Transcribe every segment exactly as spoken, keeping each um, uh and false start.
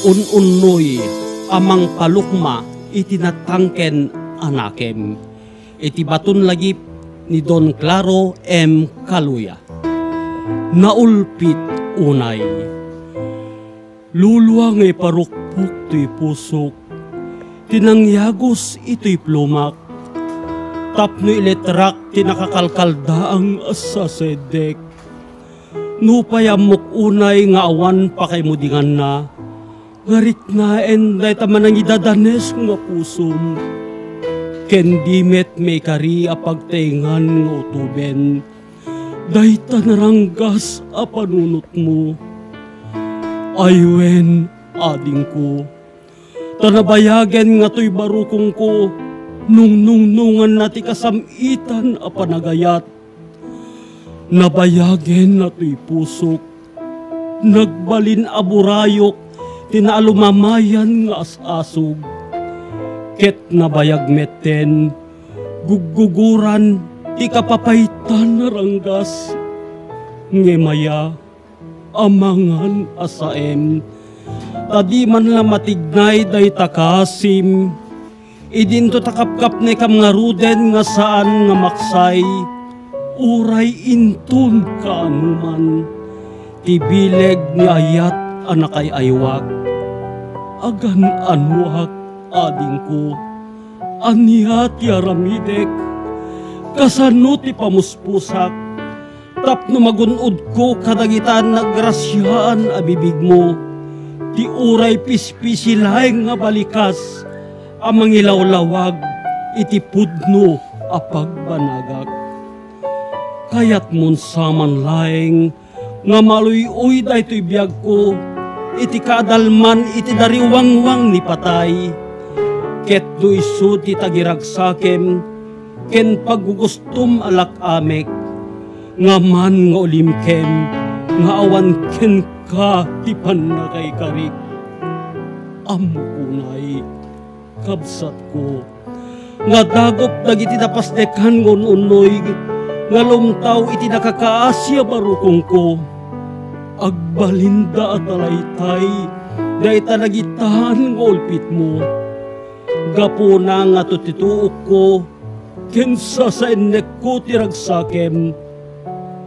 Un-unnoy a mangpalukma iti natangken a nakem. Iti baton lagip ni Don Claro M. Caluya. Naulpit unay. Lulua nga iparukpok toy pusok ti nangyagus itoy plumak tapno iletrak ti nakakalkaldaang a sasayaddek. Nupay ammok unay nga awan pakaimudinganna, nga riknaen dayta manangidadanes nga pusom, ken di met maikari a pagtaengan nga utoben dayta naranggas a panunotmo. Ay wen, adingko, ta nabayagen nga toy barukongko, nungnungnonganna ti kasam-itan a panagayat. Nabayagen nga toy pusok, nagbalin a burayok ti naalumamayan nga as-asog. Ket nabayag metten, gugguguran ti kapapaytan a ranggas. Ngem aya, amangan a saem, ta di man la matignay dayta kaasim, idinto ta kapkapnekam ngaruden nga saan nga maksay, uray inton kaanoman, ti bileg ni ayat a nakaay-aywak. Agan-anoak, adingko, ania ti aramidek? Kasano ti pamuspusak? Tapno magun-odko kadagita nagrasiaan a bibigmo, ti uray pispisi laeng nga balikas a mangilawlawag iti pudno a pagbanagak. Kayatmon saman laeng nga maluy-oy daytoy biagko iti kaadalman iti dariwangwang ni patay, ket no isu ti tagiragsakem ken paggugustom a lak-amek, nga man nga ulimkem nga awan kenka ti pannakaikarik. Ammok unay, kabsatko, nga dagup dagiti napasdekan nga un-unnoy nga lumtaw iti nakakaasi a barukongko. Agbalinda a talaytay dayta nagitan nga ulpitmo. Gapuna nga tutituokko ken sasaennekko ti ragsakem,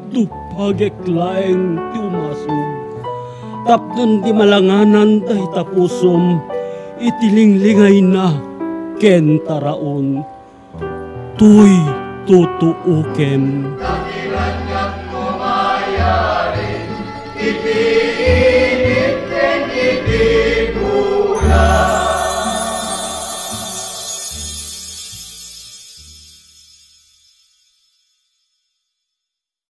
dupagek laeng ti umasog, tapno di malanganan dayta pusom iti linglingayna ken taraon. Toy tutuokem.